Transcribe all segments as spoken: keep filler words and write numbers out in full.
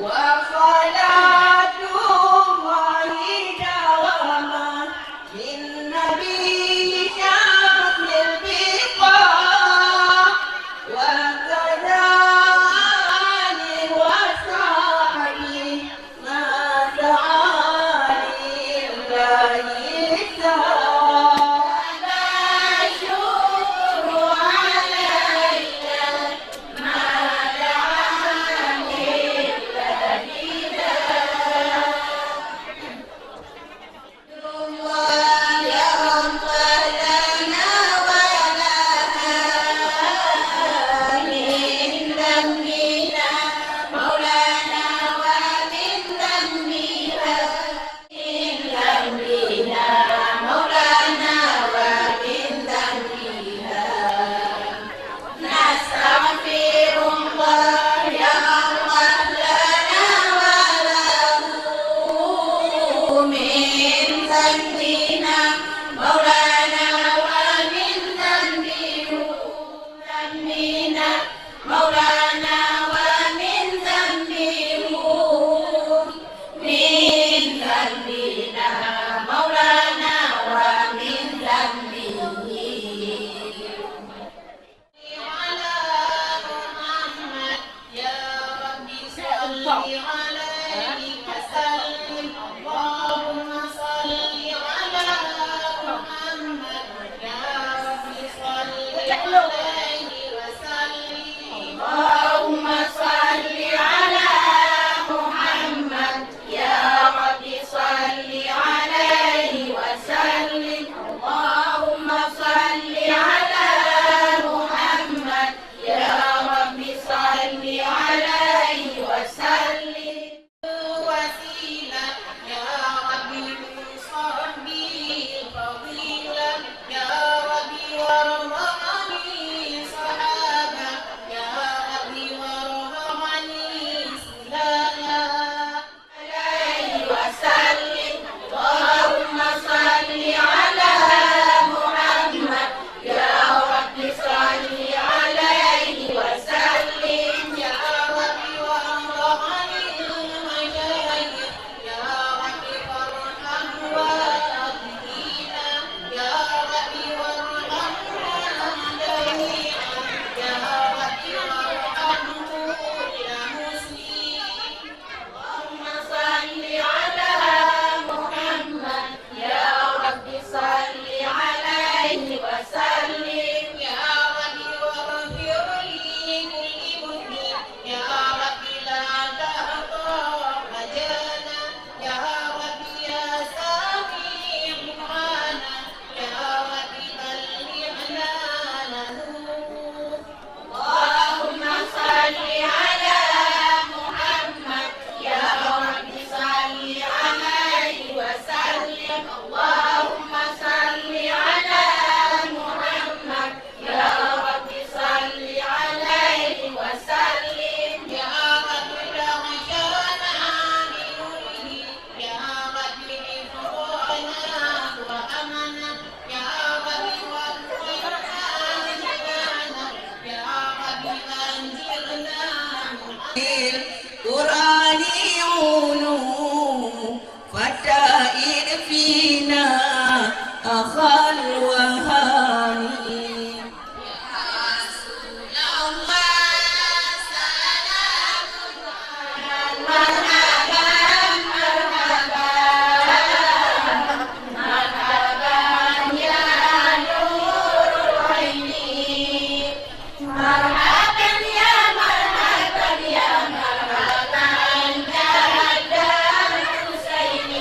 وصلاة الله دواما للنبي شمس البقاع، وكذا آله وصحبه ما سعى لله سعى. لا شكر عليك ما دعا لله داع. الله يا الله لنا ولها من ذنبنا مولانا ومن ذنبها. من ذنبنا مولانا ومن ذنبها. نستغفر الله يا الله لنا وله من ذنبنا مولانا ومن ذنبه ذنبنا مولانا ومن ذنبه من ذنبنا مولانا ومن ذنبه. على محمد يا رب صل عليه وسلم. اللهم صل على محمد يا رب صل عليه وسلم. اللهم صل على محمد يا رب صل عليه وسلم. اللهم صل على محمد يا رب صل عليه وسلم. وسيلة يا رب صحبي فضيلة يا رب وارحمني صحابة يا رب وارحمني سلالا. عليه وسلم. اللهم صل على محمد. يا رب صل عليه وسلم. يا رب وارحم المشايخ. يا رب وارحم والدينا. يا رب وارحمنا جميعا. يا رب وارحم كل مسلم. اللهم صل على محمد. يا رب صل عليه وسلم. يا رب واغفر لكل مسلم. يا رب لا تقطع رجانا. يا رب يا سميع دعانا. يا رب بلغنا له. اللهم صل على محمد. يا رب صل عليه وسلم. اللهم صل على محمد. يا رب صل عليه وسلم. يا رب تغشانا بنوره. يا رب احفظنا وأمنا. يا رب وفقنا وأنجعنا. يا رب أنجرنا من القرآن عيونه فتائر فينا أخا الوهاني. يا رسول الله سلام. مرحبا، مرحبا، مرحبا يا نور العين. مرحبا يا مرحبا يا مرحبا يا الحسين.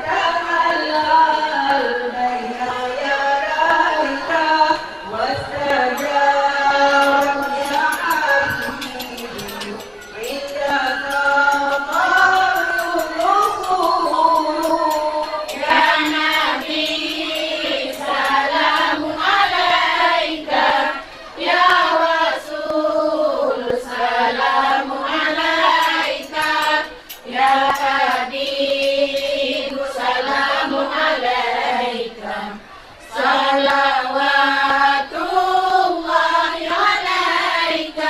تحلل بين يديك واستجاب يا حبيبي عندك طاب النزول. يا نبي سلام عليك، يا رسول سلام عليك، يا حبيب سلام عليك، صلوات الله عليك.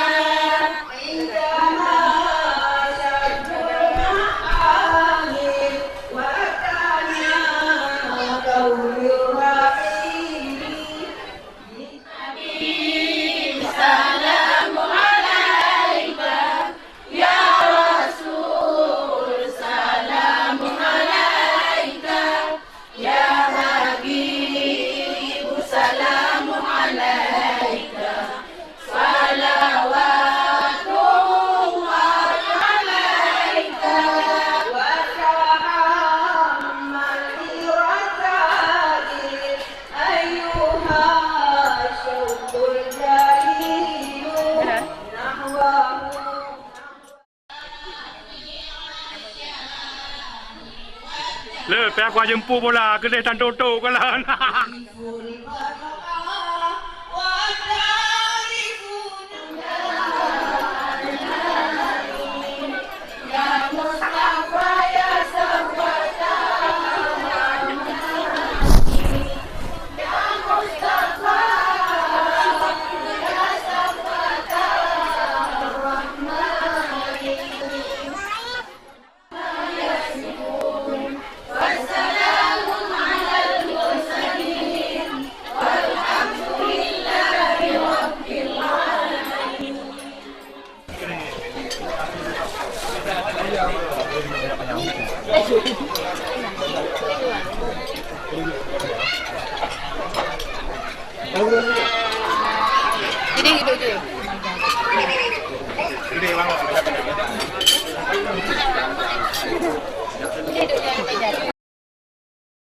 عندما شد المحامل وأتانا قول الرحيم. حبيب سلام عليك، يا رسول سلام عليك، يا حبيب سلام عليك، صلوات الله عليك. وتحمل برسائل أيها الشوق الجليل نحوه. Le, pih aku jumpa bola, keudeh tan toto kalon.